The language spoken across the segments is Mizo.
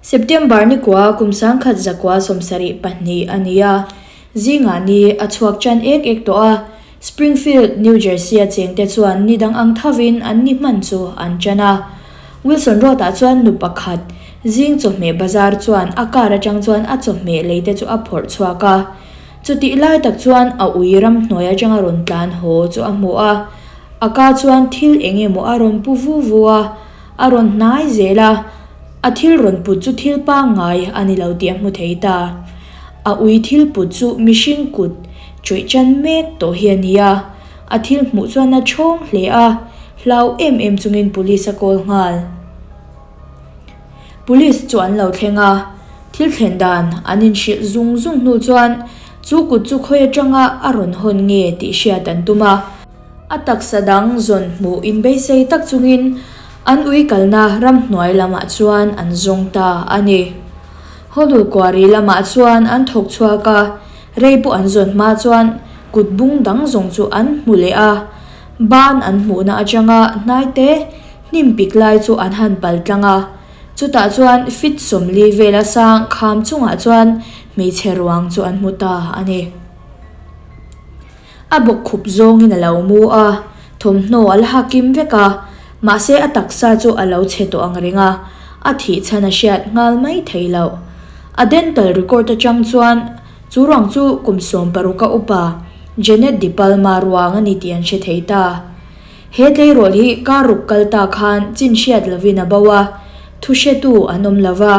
September ni kua kum 1972 a ni a, zingah ni a chhuak tan ek ek tawh a, Springfield, New Jersey a chengte chuan ni dang ang thovin an ni hman chu an tan a. Wilson Road-ah chuan nu pakhat zing chawhmeh bazar chuan a car atang chuan a chawhmeh leite chu a phawrh chhuak a. Chutih lai tak chuan a ui ramhnuai atanga rawn tlan haw chu a hmu a, a ka chuan thil eng emaw a rawn pu vu vu a, a rawn hnai zel a, a thil rawn put chu thil pangngai a ni lo tih a hmu thei ta. A ui thil put chu mihring kut chawih chan mek tawh hi a ni a, a thil hmuh chuan a chhawng hle a, hlau em em chungin police a call nghal. Police chu an lo thleng a, thil thlen dan an inhrilh zung zung hnu chuan chu kut chu khawi atanga a rawn hawn nge tih hriat an tum a. A taksa dang zawn hmuh inbeisei tak chungin an ui kalna ramhnuai lamah chuan an zawng ta a ni. Hawlul kuari lamah chuan an thawk chhuak a, rei pawh an zawn hma chuan kut bung dang zawng chu an hmu leh a, ban an hmuhna atanga hnaite Hnim pik lai chu an han pal tlang a, chutah chuan feet 40 vela sang kham chungah chuan hmeichhe ruang chu an hmu ta a ni. A bawk khup zawngin a lo mu a, thawmhnaw a la ha kim vek a, mahse a taksa chu a lo chhe tawh ang reng a, a thih chhan a hriat nghal mai thei loh. A dental record atang chuan chu ruang chu kum 16 a upa Janet Di Palma ruang a ni tih an hre thei ta. He tleirawl hi kar ruk kal ta khan chin hriat lovin a bo a, thu hretu an awm lo va.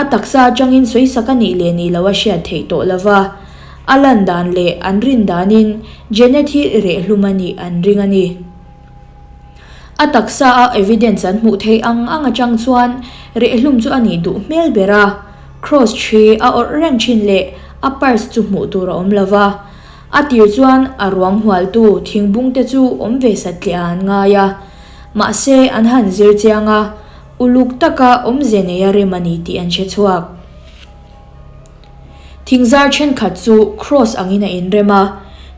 A taksa atangin sawisak a nih leh nih loh a hriat theih tawh lo va. A lan dan leh an rin danin Janet hi rehhlum a nih an ring a ni. A taksa a evidence an hmuh theih ang ang atang chuan rehhlum chu a nih duh hmel ber a. Cross thi a awrh reng thin leh a purse chu hmuh tur a awm lo va. A tir chuan a ruang hualtu thingbung te chu awm ve satliah an ngai a, mahse an han zir chiang a, uluk taka awmze neia rem a ni tih an hre chhuak. Thingzar thenkhat chu cross angin a inrem a,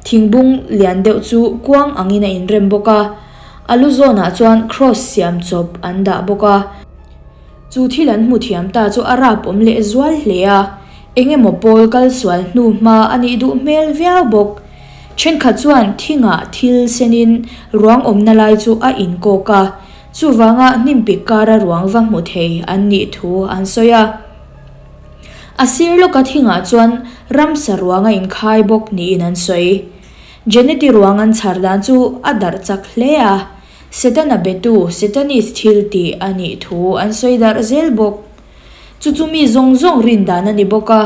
thingbung lian deuh chu kuang angin a inrem bawk a, a lu zawnah chuan cross siam chawp an dah bawk a. Chu thil an hmu thiam ta chu a rap awm leh zual hle a, eng emaw pawl kal sual hnu hma a nih duh hmel viau bawk. Thenkhat chuan thingah thil senin ruang awmna lai chu a inkawk a, chuvanga hnimpik kara ruang va hmu thei an nih thu an sawi a. A sir lawka thingah chuan ramsa ruang a inkhai bawk niin an sawi. Jeneti ruang an chhar dan chu a darh chak hle a. Setana betu, Satanist thil tih a nih thu an sawi darh zel bawk. Chu chu mi zawng zawng rin dan a ni bawk a,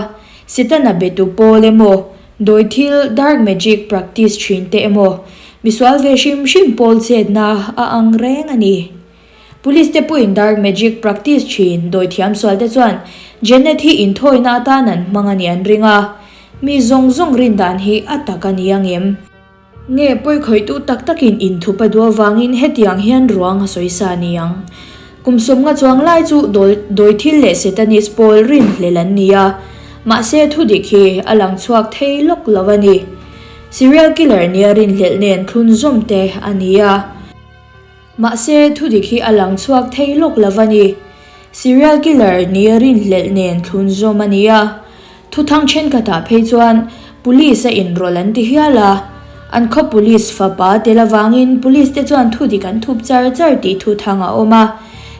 Setana betu pawl emaw, dawi thil, dark magic, practice thin te emaw, misual ve hrim hrim pawl chetna a ang reng a ni. Police te pawhin dark magic practice thin dawi thiam sual te chuan Janet hi inthawina atan an hmang a nih an ring a, mi zawng zawng rin dan hi a tak a ni ang em? Nge pawikhawihtu tak takin inthup a duh avangin hetiang hian ruang a sawi sa ni ang. Kum 50 chuang lai chu dawi thil leh Satanist pawl rinhlel an ni a, mahse thudik hi a lang chhuak thei lawk lo a ni. Serial killer nia rinhlelh nen thlunzawm te a ni a. Mahse, thudik hi a lang chhuak thei lawk lo a ni. Serial killer nia rinhlelh nen thlunzawm a ni a. Thuthang thenkhatah phei chuan Police a inrawlh an ti hial a. An khaw Police fapa tel avangin Police te chuan thudik an thup char char tih thuthang a awm a.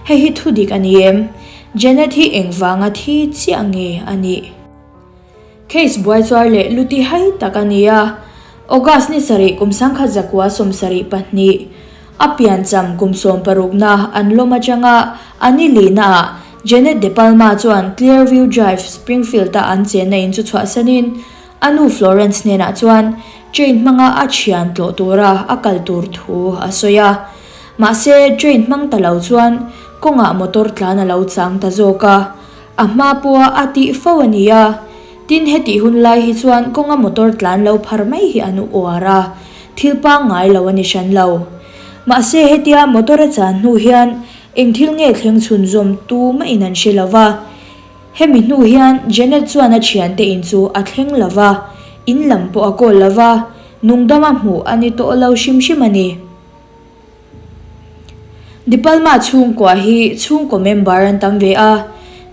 Hei hi thudik a ni em? Janet hi engvanga thi chiah nge a nih? Case buaichuar leh luti hai tak a ni a, August ni sarih kum 1972, a piancham kum 60na an lawm atanga a ni lihnaah Janet De Palma chuan Clearview Drive, Springfield-a an chenna in chu chhuahsanin a nu Florence hnenah chuan train hmanga a thian tlawh tura a kal tur thu a sawi a. Mahse, train hmang ta lo chuan kawngah motor tlan a lo chang ta zawk a. A hma pawha a tih fo a ni a, tin hetih hun lai hi chuan kawnga motor tlan lo phar mai hi an uar a, thil pangngai lo a ni hran lo. Mahse hetia motor a chan hnu hian eng thil nge thleng chhunzawm tumah in an hre lo va. Hemi hnu hian Janet chuan a thiante in chu a thleng lo va, in lam pawh a kawl lo va, nungdama hmuh a ni tawh lo hrim hrim a ni. Di Palma chhungkua hi chhungkaw member an tam ve a.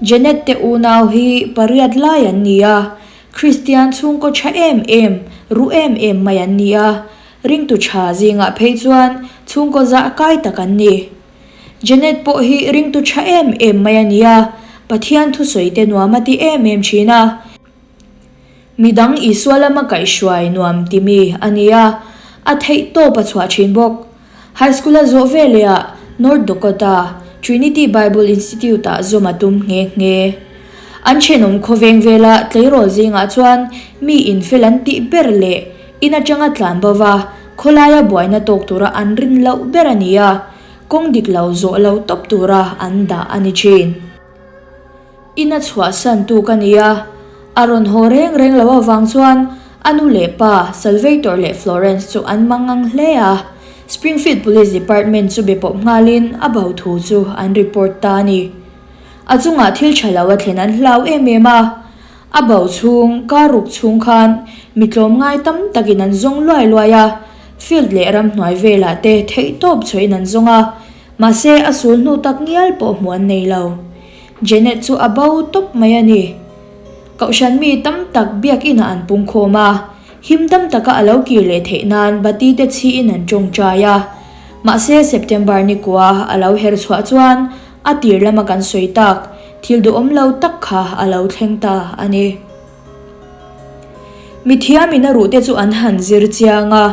Janet te unau hi pariat lai an ni a, Kristian chhungkaw tha em em, ruh em em mai an ni a, ringtu tha zingah phei chuan chhungkaw zah kai tak an ni. Janet pawh hi ringtu tha em em mai a ni a, Pathian thusawi te nuam a ti em em thin a. Midang Isua lama kaihhruai nuam ti mi a ni a, a theih tawp a chhuah thin bawk. High School a zawh veleh ah North Dakota Trinity Bible Institute ah zawm a tum nghe nghe. An thenawm khawveng vela tleirawl zingah chuan mi infel an tih ber leh in atanga tlan bo va khawlaia buaina tawk tura an rin loh ber a ni a, kawng dik lo zawh lo tawp tura an dah a ni thin. Ina chhuahsan tu ka ni a, a rawn haw reng reng lo avang chuan a nu leh pa Salvator leh Florence chu an mangang hle a. Springfield Police Department chu be pawp nghalin a bo thu chu an report ta a ni. A chungah thil tha lo a thlen an hlau em em a, a bo chhung kar ruk chhung khan mi tlawmngai tam takin an zawng luai luai a, field leh ramhnuai velah te theihtawp chhuahin an zawng a, mahse a sul hnu tak ngial pawh hmuh an nei lo. Janet chu a bo tawp mai a ni. Kohhran mi tam tak biakinah an pungkhawm a, him dam taka a lo kir leh theih nan bati te chhiin an tawngtai a. Mahse September nikua a lo her chhuah chuan a tir lama kan sawi tak thil duhawm lo tak kha a lo thleng ta a ni. Mithiamin a ruhte chu an han zir chiang a.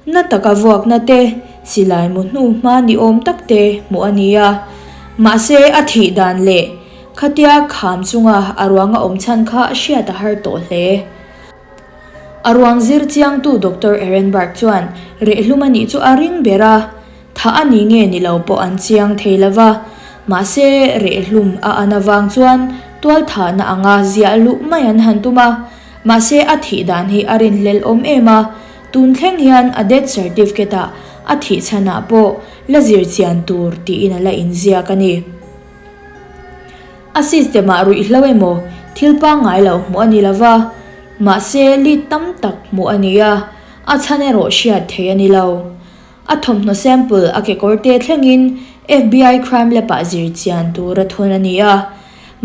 Na taka vuakna te, silai mu hnu hma ni awm tak te hmuh a ni a. Mahse, a thih dan leh khatia kham chunga a ruang a awm chhan kha hriat a har tawh hle. A ruang zir chiangtu Doctor Ehrenberg chuan rehlum a nih chu a ring ber a, thah a ni nge ni lo pawh an chiang thei lo va. Mahse, rehlum a an avang chuan tualthahna anga ziah luh mai an han tum a. Mahse, a thih dan hi a rinhlelh awm em a. Tun thleng hian a death certificate ah a thih chhan ah pawh la zir chian tur tiin a la inziak a ni. A system ah ruihhlo emaw thil pangngai lo hmuh a ni lova, mahse lead tam tak hmuh a ni a, a chhan erawh hriat theih a ni lo. A thawmhnaw sample a kekawr te thlengin FBI crime lab ah zir chian tur a thawn a ni a,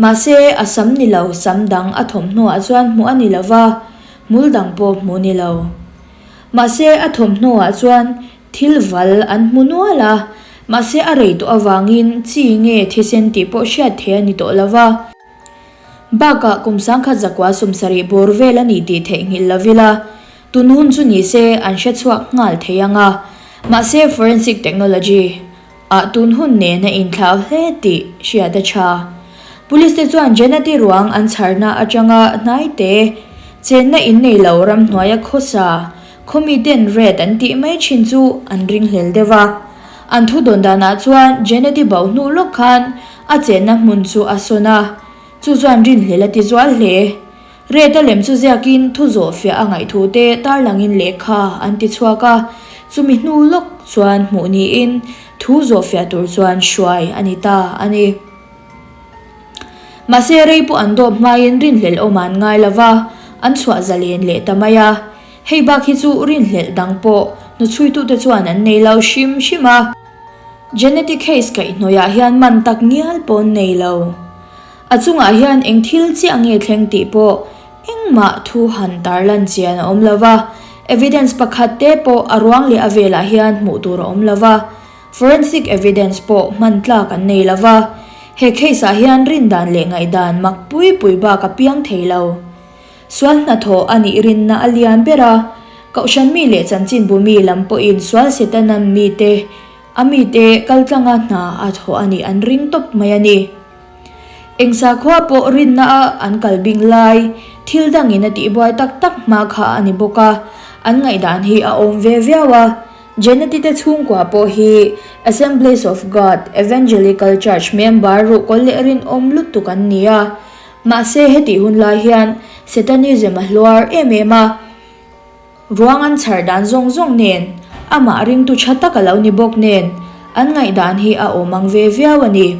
mahse a sam ni lo sam dang a thawmhnaw ah chuan hmuh a ni lova, Hmul dang pawh hmu ni lo. Mahse a thawmhnaw ah chuan thil val an hmu nual a, mahse a rei tawh avangin chi nge thisen tih pawh hriat theih a ni tawh lo va. Bakah kum sangkhat zakua 70 bawr vel a ni tih theihnghilh lo ila, tun hun chu ni se an hre chhuak nghal thei ang a, mahse forensic technology Ah tun hun nen a inthlau hle tih hriat a tha. Police te chuan Janati ruang an chharna atanga hnaite chenna in nei lo ramhnuaia khawsa khawmi ten red an tih mai thin chu an ringhlel deuh a. An thu dawn danah chuan Janati bo hnu lawk khan a chenna hmun chu a sawn a, chu chuan rinhlel a ti zual hle. Red a lem chu ziakin thu zawh fiah a ngaihthu te tarlangin lehkha an ti chhuak a, chumi hnu lawk chuan hmuh niin thu zawh fiah tur chuan hruai a ni ta a ni. Mahse rei pawh an dawp hmain rinhlelh awm an ngai lo va, an chhuah zalen leh ta mai a. Hei bak hi chu rinhlelh dang pawh hnuchhuitute chuan an nei lo hrim hrim a. Genetic case kaihhnawihah hian man tak ngial pawh an nei lo. A chungah hian eng thil chiah nge thleng tih pawh engmah thu han tarlan chian a awm lo va, evidence pakhat te pawh a ruang leh a velah hian hmuh tur a awm lo va, forensic evidence pawh hman tlak an nei lo va, he case ah hian rindan leh ngaihdan mak pui pui bak a piang thei lo. Sual hnathawh a nih rinna a lian ber a, Kohhran mi leh chanchinbu mi lam pawhin sual Setana mite a mite kaltlanga hna a thawh a nih an ring tawp mai a ni. Eng sakhua pawh rinna a an kal bing lai, thil dangin a tihbuai tak tak hma kha a ni bawk a, an ngaihdan hi a awm ve viau a. Jeneti te chhungkua pawh hi Assemblies of God Evangelical Church member ruhkawl leh rinawm lutuk an ni a, mahse hetih hun lai hian Satanism a hluar em em a. Ruang an chhar dan zawng zawng nen, amah ringtu tha tak a lo ni bawk nen, an ngaihdan hi a awm ang ve viau a ni.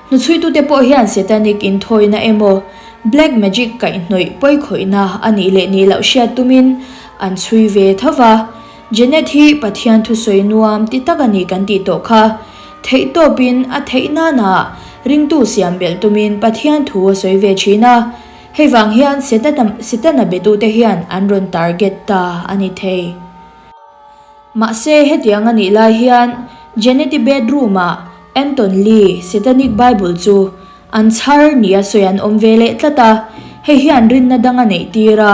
Hnuchhuitute pawh hian Satanic inthawina emaw, black magic kaihhnawih pawikhawihna a nih leh nih loh hriat tumin an chhui ve tho va. Janet hi Pathian thusawi nuam ti tak a ni kan tih tawh kha. Theihtawpin a theih nana. ringtu siam belh tumin Pathian thu a sawi ve thin a, hei vang hian Setana betute hian an rawn target ta a ni thei. Mahse hetiang a nih lai hian Janet-i bedroom-ah Anton Lee Setanic Bible chu an chhar nia sawi an awm ve leh tlat a, hei hian rinna dang a neih tir a,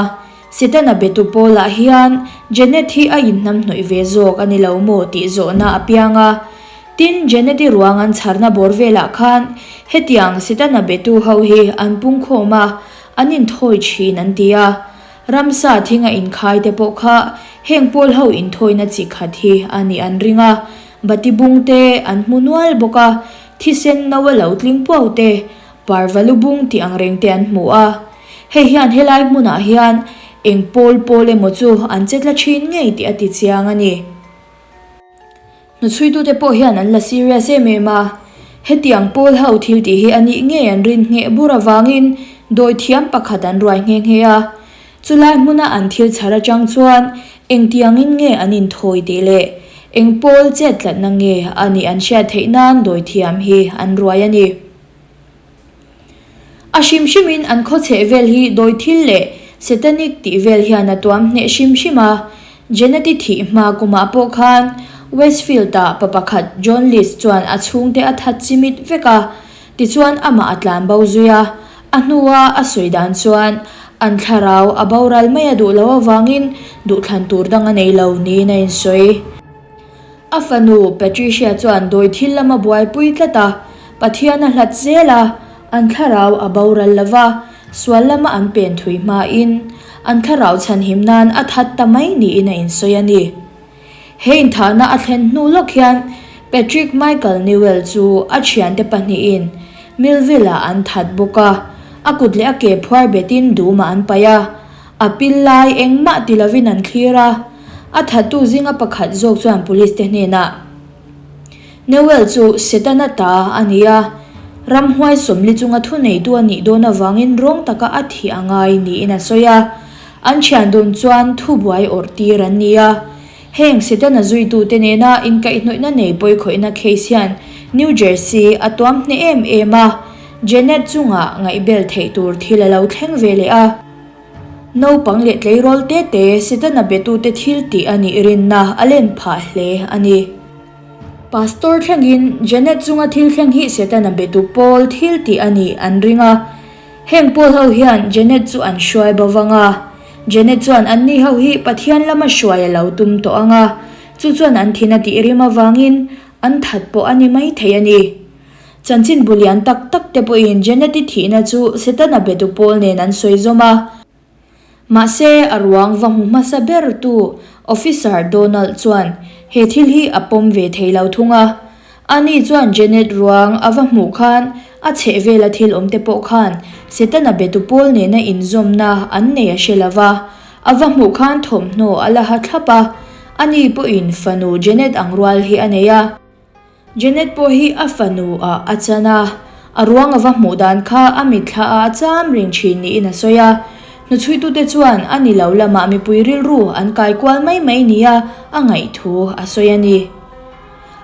Setana betu pawlah hian Janet hi a inhnamhnawih ve zawk a ni lo maw tih zawhna a piang a. Tin, Janet-i ruang an chharna bawr velah khan hetiang Setana betu ho hi an pungkhawm a, an inthawi thin an ti a. Ramsa thinga inkhai te pawh kha heng pawl ho inthawina chi khat hi a nih an ring a, bati bung te an hmu nual bawk a, thisen no a lo tling puau te, parva lu bung tih ang reng te an hmu a. Hei hian helai hmunah hian eng pawl pawl emaw chu an che tla thin ngei tih a ti chiang a ni. Hnuchhuitute pawh hian an la serious em em a, hetiang pawl ho thil tih hi a nih ngei an rin ngheh bur avangin dawi thiam pakhat an ruai nghe nghe a. Chulai hmuna an thil chhar atang chuan engtiangin nge an inthawi tih leh eng pawl chet tlatna nge a nih an hriat theih nan dawi thiam hi an ruai a ni. A hrim hrimin an khaw chheh vel hi dawi thil leh satanic tih vel hian a tuam hneh hrim hrim a. Janet-i thih hma kumah pawh khan Westfield-ah pa pakhat John List chuan a chhungte a that chimit vek a, tichuan amah a tlan bo zui a. A hnua a sawi dan chuan an thlarau a boral mai a duh loh avangin duhthlan tur dang a nei lo niin a insawi. A fanu Patricia chuan dawi thil lama buaipui tlat a, Pathian a hlat zel a, an thlarau a boral lo va, sual lama an pen thui hmain an thlarau chhanhim nan a that ta mai niin a insawi a ni. He inthahna a thlen hnu lawk hian Patrick Michael Newell chu a thiante pahnihin Millville-ah an that bawk a, a kut leh a ke phuar betin dumah an paih a, A pil lai engmah ti lovin an thlir a, a thattu zinga pakhat zawk chuan police te hnenah, Newell chu Setana ta a ni a, ramhuai sawmli chunga thuneitu a nih dawn avangin rawng taka a thih a ngai niin a sawi a. An thian dun chuan thubuai awrh tir an ni a. Heng Setana zuitute nena inkaihhnawihna nei pawikhawihna case hian New Jersey a tuam hneh em em a, Janet chungah ngaihbel theih tur thil a lo thleng ve leh a. Naupang leh tleirawl te te Setana betute thil tih a nih rinna a len phah hle a ni. Pastor thlengin Janet chunga thil thleng hi Setana betu pawl thil tih a nih an ring a. Heng pawl ho hian Janet chu an hruai bo vang a. Janet chuan anni ho hi Pathian lama hruai a lo tum tawh ang a, chu chuan an thin a tih rim avangin an that pawh a ni mai thei a ni. Chanchin bu lian tak tak te pawhin Janet-i thihna chu Setana betu pawl nen an sawi zawm a. Mahse, a ruang va hmu hmasa bertu Officer Donald chuan he thil hi a pawm ve thei lo thung a. Ani chuan Janet ruang a va hmuh khan a chhehvela thil awm te pawh khan Setana betu pawl nena inzawmna an nei a hre lo va. A va hmuh khan thawmhnaw a la ha thlap a, ani pawhin fanu Janet ang rual hi a nei a. Janet pawh hi a fanu ah a chan a, a ruang a va hmuh dan kha a mitthla ah a cham reng thin niin a sawi a. Hnuchhuitute chuan a ni lo lamah mipui rilru an kai kual mai mai nia a ngaih thu a sawi a ni.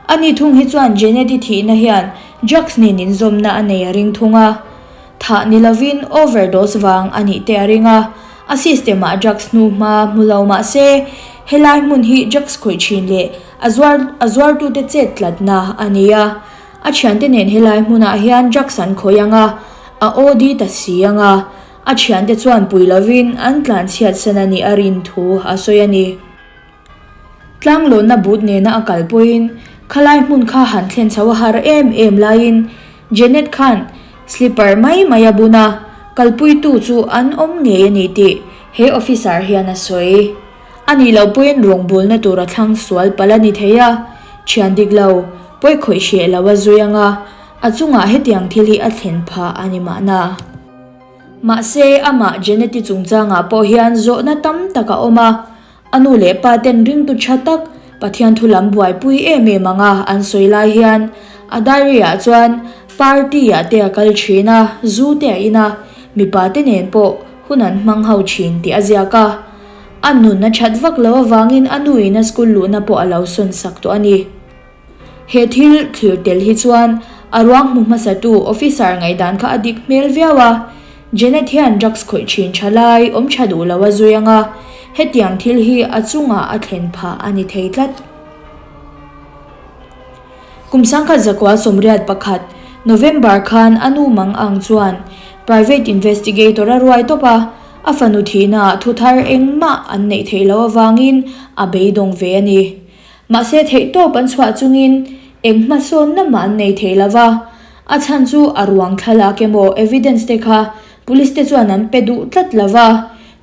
Ani thung hi chuan Janet-i thihna hian drugs nen inzawmna a nei a ring thung a. Thah ni lovin overdose vang a nih te a ring a, a system ah drugs hnu hma hmu lo mah se helai hmun hi drugs khawih thin leh a zuar a zuartute chet tlatna a ni a. A thiante nen helai hmunah hian drugs an khawih ang a, a OD ta si ang a, a thiante chuan pui lovin an tlanchhiat san a nih a rin thu a sawi a ni. Tlanglawnna but nena a kal pawhin khalai hmun kha han thlen chho a har em em laiin Janet khan slipper mai mai a bun a, kalpuitu chu an awm ngei a ni tih he officer hian a sawi. A nih loh pawhin rawngbawlna tur a thlang sual palh a ni thei a, thian dik lo, pawi khawih hreh lo a zui ang a, a chungah hetiang thil hi a thlen phah a ni mahna. Mahse, amah Janet-i chungchangah pawh hian zawhna tam tak a awm a, A nu leh pa ten ringtu tha tak, Pathian thu lam buaipui em em ang a an sawi lai hian a diary ah chuan party ah te a kal thin a, zu te a in a, mipa te nen pawh hun an hmang ho thin tih a ziak a. A nun a that vak lo avangin a nu in a school luhna pawh a lo sawn sak tawh a ni. He thil thlir tel hi chuan A ruang hmu hmasatu officer ngaihdan kha a dik hmel viau a, Janet hian drugs khawih thin tha lai awm tha duh lo a zui ang a, hetiang thil hi a chungah a thlen phah a ni thei tlat. Kum 1981, November khan a nu mang ang chuan private investigator a ruai tawp a, a fanu thihnaah thu thar engmah an neih theih loh avangin a beidawng ve a ni. Mahse theihtawp an chhuah chungin eng hmasawnna mah an nei thei lo va, a chhan chu a ruang thlalak emaw evidence te kha police te chuan an pe duh tlat lo va,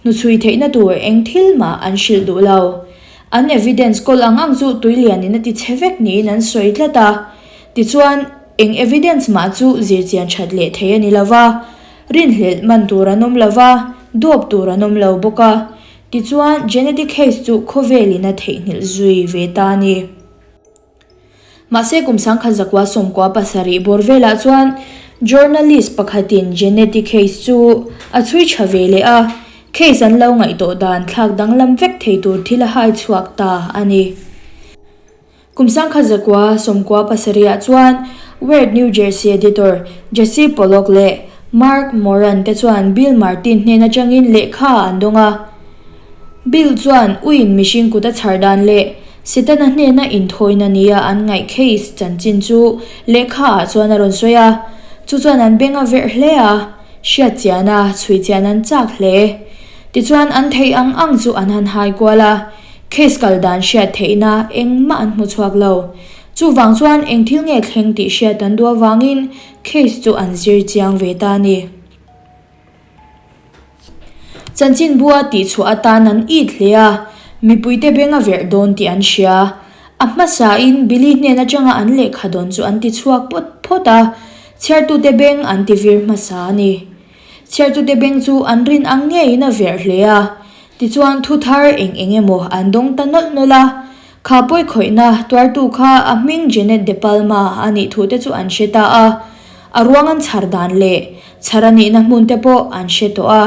hnuchhui theihna tur eng thil mah an hrilh duh lo. An evidence kawl ang ang chu tuilianin a ti chhe vek niin an sawi tlat a, tichuan eng evidence mah chu zirchian that leh thei a ni lo va, rinhlelh man tur an awm lo va, dawp tur an awm lo bawk a, tichuan genetic case chu khawvelin a theihnghilh zui ve ta a ni. Mahse kum 1997 bawr velah chuan journalist pakhatin Jeanette-i case chu a chhui tha ve leh a, case an lo ngaihtuah dan thlak danglam vek thei tur thil a hai chhuak ta a ni. Kum 1997 chuan Weird New Jersey editor Jesse Pollock leh Mark Moran te chuan Bill Martin hnen atangin lehkha an dawng a. Bill chuan uiin mihring kut a chhar dan leh Setana hnena inthawina nia an ngaih case chanchin chu lehkha ah chuan a rawn sawi a, chu chuan an beng a verh hle a, hriat chian a, chhui chian an chak hle. Tichuan an theih ang ang chu an han hai kual a, case kal dan hriat theihna engmah an hmu chhuak lo. Chuvang chuan eng thil nge thleng tih hriat an duh avangin case chu an zir chiang ve ta a ni. Chanchinbua tihchhuah atan an it hle a, mipuite beng a verh dawn tih an hria. A hmasain Billy hnen atanga an lehkha dawn chu an tichhuak pawt phawt a, chhiartute beng an tivir hmasa a ni. Chhiartute beng chu an rin ang ngeiin a verh hle a, tichuan thu thar eng eng emaw an dawng ta nawlh nawlh a, Kha pawi khawihna tuartu kha a hming Jeanette De Palma a nih thu te chu an hre ta a, a ruang an chhar dan leh chhar a nihna hmun te pawh an hre tawh a.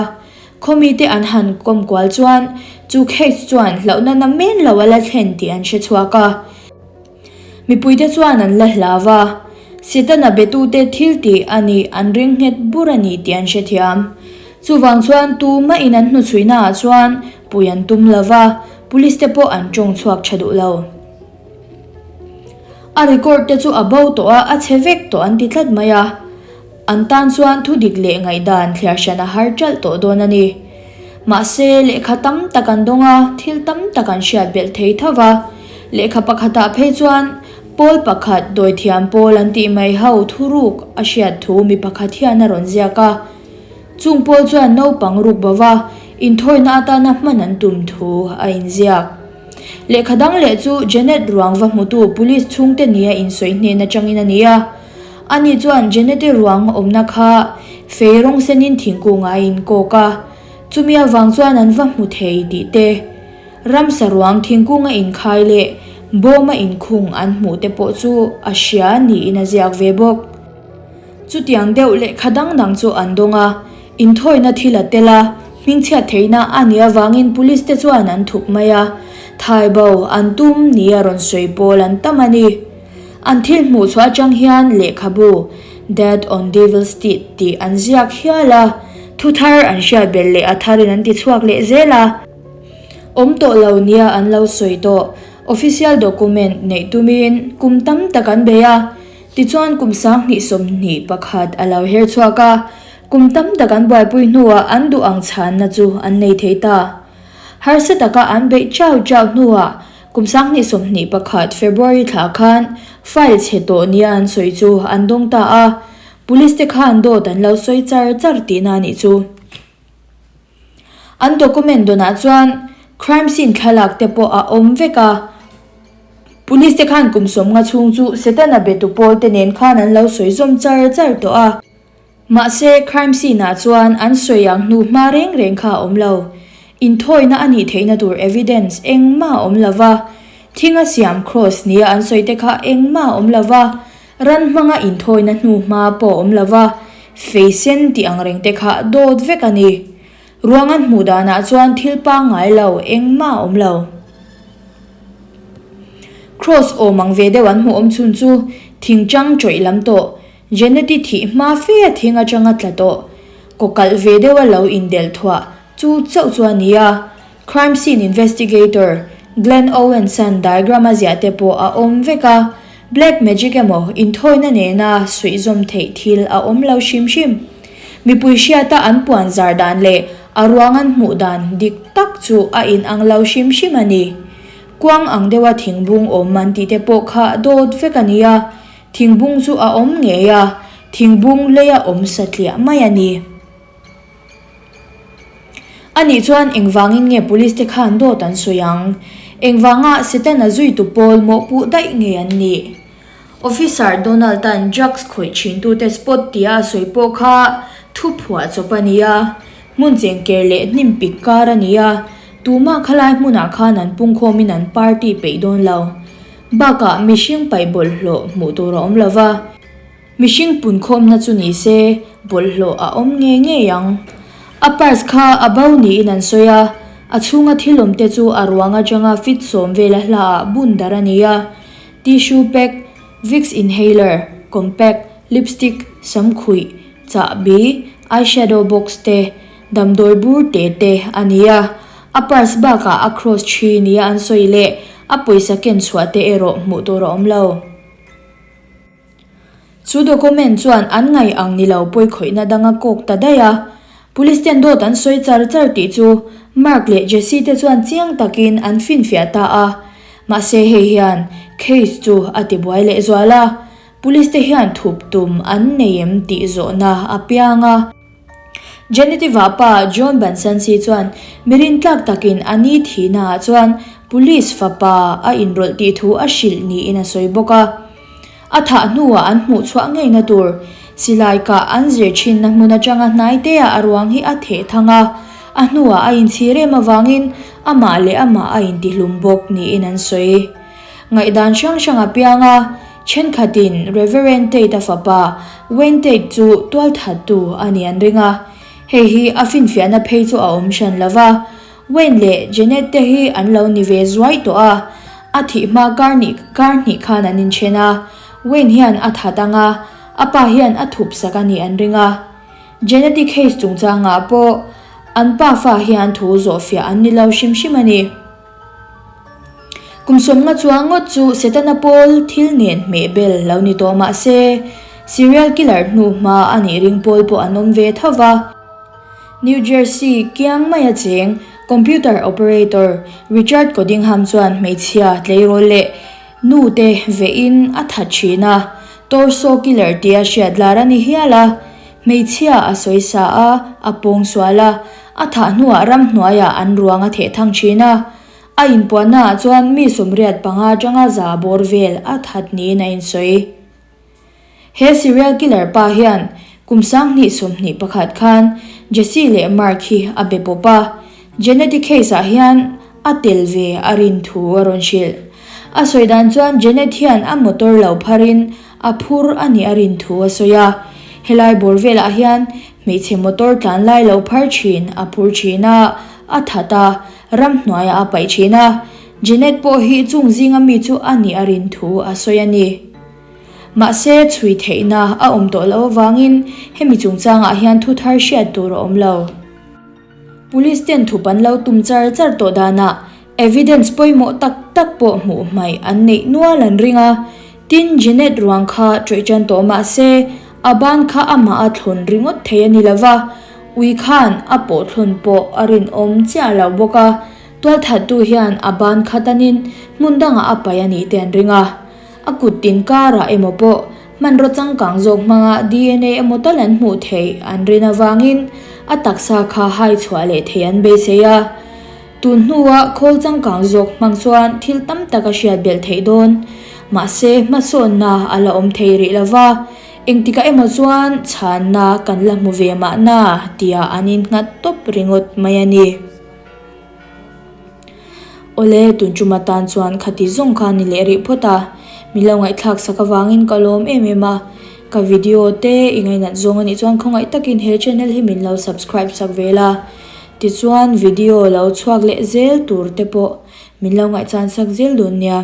Khawmi te an han kawm kual chuan chu case chuan hlauhna na men lo a la thlen tih an hre chhuak a. Mipui te chuan an la hlau va, Setana betute thil tih a nih an ring nghet bur a ni tih an hrethiam. Chuvang chuan tumah in an hnuchhuihna ah chuan pui an tum lo va, Police te pawh an tawng chhuak tha duh lo. A record te chu a bo tawh a, a chhe vek tawh an ti tlat mai a. An tan chuan thu dik leh ngaihdan thliar hran a har ṭalh tawh dawn a ni. Mahse, lehkha tam tak an dawng a, thil tam tak an hriat belh thei tho va. Lehkha pakhatah phei chuan pawl pakhat dawithiam pawl an tih mai ho thuruk a hriat thu mi pakhat hian a rawn ziak a. Chung pawl chuan naupang ruk bo va, inthawina atana hman an tum thu a inziak. Lehkha dang leh chu Janet ruang va hmutu police chhungte nia insawi hnen atangin a ni a. Ani chuan Janet-i ruang awmna kha fei rawng senin thingkungah a inkawk a, chumi avang chuan an va hmu thei tih te, ramsa ruang thingkunga inkhai leh bawma inkhung an hmuh te pawh chu a hria niin a ziak ve bawk. Chutiang deuh lehkha dang dang chu an dawng a, inthawina thil a tel a, hmingchhiat theihna a nih avangin police te chuan an thup mai a, thai bo an tum nia rawn sawi pawl an tam a ni. An thil hmuh chhuah atang hian lehkhabu Death on Devil's Teeth tih an ziak hial a, thu thar an hriat belh leh a tharin an ti chhuak leh zel a. Awm tawh lo nia an lo sawi tawh, official document neih tumin kum tam tak an bei a, Tichuan kum 2021 a lo her chhuak a, kum tam tak an buaipui hnuah an duh ang chhanna chu an nei thei ta. Harsa taka an beih chau chau hnuah kum 2021 February thla khan file chhe tawh nia an sawi chu an dawng ta a, police te khan dawt an lo sawi char char tihna a nih chu. An document dawnah chuan crime scene thlalak te pawh a awm vek a. Police te khan kum 50 chhung chu Setana betu pawl te nen khan an lo sawi zawm char char tawh a. Mahse crime scene ah chuan an sawi ang hnu hma reng reng kha a awm lo. Inthawina a nih theihna tur evidence engmah a awm lo va. Thinga siam cross nia an sawi te kha engmah a awm lo va. Ran hmanga inthawina hnu hma pawh a awm lo va. Fei sen tih ang reng te kha dawt vek a ni. Ruang an hmuh danah chuan thil pangngai lo engmah a awm lo. Cross awm ang ve deuh an hmuh awm chhun chu thingchang tawih lam tawh. Janet-i thih hma fe a thing atanga tla tawh, kawkalh ve deuha lo indelh thuah chu chauh chu a ni a. Crime scene investigator Glenn Owens-a'n diagram a ziah te pawh a awm vek a, black magic emaw inthawina nena suihzawm theih thil a awm lo hrim hrim. Mipui hriata an puan zar dan leh a ruang an hmuh dan dik tak chu a inang lo hrim hrim a ni. Kuang ang deuha thingbung awm an tih te pawh kha dawt vek a ni a, thingbung chu a awm ngei a, thingbung leia awm satliah mai a ni. Anih chuan engvangin nge police te khan dawt an sawi ang? Engvanga Setana zuitu pawl mawhpuh daih nge an nih? Officer Donald-a'n drugs khawih thintute spot tia a sawi pawh kha thu phuah chawp a ni a, hmun chengker leh hnim pik kar a ni a, tumah khalai hmunah khan an pungkhawmin an party peih dawn lo. Bakah mihring paih bawlhhlawh hmuh tur a awm lo va. Mihring punkhawmna chu ni se, bawlhhlawh a awm ngei ngei ang. A purse kha a bo niin an sawi a, a chhunga thil awm te chu a ruang atanga fit sawm vela hlaah bun dar a ni a. Tissue pack, Vicks inhaler, compact, lipstick, samkhuih, chahbi, eyeshadow box te, damdawi bur te te a ni a. A purse bakah a cross thi nia an sawi leh a pawisa ken chhuah te erawh hmuh tur a awm lo. Chu document chuan an ngaih ang ni lo pawikhawihna dang a kawk ta daih a. Police ten dawt an sawi char char tih chu Mark leh Jesse te chuan chiang takin an finfiah ta a. Mahse hei hian case chu a tibuai leh zual a. Police te hian thup tum an nei em tih zawhna a piang a. Janet-i vahpa John Bansansi chuan mi rintlak takin a ni thihnaah chuan police fapa a inrawlh tih thu a hrilh niin a sawi bawk a. A thah hnuah an hmuh chhuah ngeina tur silai kah an zir thinna hmun atanga hnaiteah a ruang hi a theh thang a, a hnuah a inchhir em avangin amah leh amah a intihlum bawk niin an sawi. Ngaihdan hrang hrang a piang a, thenkhatin Reverend Tate-a fapa Wayne Tate chu tualthattu a nih an ring a, hei hi a finfiahna phei chu a awm hran lo va, Wayne leh Jeanette te hi an lo ni ve zuai tawh a, a thih hma kar nih kar hnih khan an inchen a, Wayne hian a that ang a, a pa hian a thup sak a nih an ring a. Jeanette-i case chungchangah pawh an pa fa hian thu zawhfiah an ni lo hrim hrim a ni. Kum sawmnga chuang ngawt chu Setana pawl thil nen hmeh bel lo ni tawh mah se, serial killer hnu hma a nih ring pawl pawh an awm ve tho va. New Jersey kiang maia cheng computer operator Richard Codingham chuan hmeichhia tleirawl leh nu te vehin a that thin a, torso killer tia hriat lar a ni hial a. Hmeichhia a sawi sa a, a pawng sual a, a thah hnuah ramhnuaiah an ruang a theh thang thin a. A inpuannaah chuan mi sawmriat panga atanga za bawr vel a that niin a insawi. He serial killer pa hian kum 2021 khan Jesse leh Mark hi a be pawp a, Janet-i case-ah hian a tel ve a rin thu a rawn hrilh. A sawi dan chuan Janet hian a motor lo pharin A phur a nih a rin thu a sawi a, helai bawr velah hian hmeichhe motor tlan lai lo phar thin a phur thin a, a that a, ramhnuaiah a paih thin a, Jenet pawh hi chung zinga mi chu a nih a rin thu a sawi a ni. Mahse, chhui theihna a awm tawh loh avangin hemi chungchangah hian thu thar hriat tur a awm lo. Police ten thup an lo tum char char tawh danah evidence pawimawh tak tak pawh hmuh hmaih an neih nual an ring a. Tin, Jeanette ruang kha ṭawih ṭan tawh mah se, a ban kha amah a thlawn ringawt thei a ni lo va, ui khan a pawh thlawn pawh a rinawm chiah lo bawk a, tualthattu hian a ban kha tanin hmun dangah a paih a nih te an ring a. A kut tin karah emaw pawh hmanraw changkang zawk hmanga dna emaw tal an hmuh theih an rin avangin a taksa kha hai chhuah leh theih an beisei a. Tun hnua khawl changkang zawk hmang chuan thil tam tak a hriat belh theih dawn. Mahse, hmasawnna a la awm thei rih lo va, engtikah emaw chuan chhanna kan la hmu ve mahna tia an innghat tawp ringawt mai a ni. Awle, tun tum atan chuan khati zawng kha ni leh rih phawt a, min lo ngaihthlak sak avangin ka lawm em em a, ka video te i ngainat zawng anih chuan khawngaih takin he channel hi min lo subscribe sak ve la, tichuan video lo chhuak leh zel tur te pawh min lo ngaihchan sak zel dawn nia.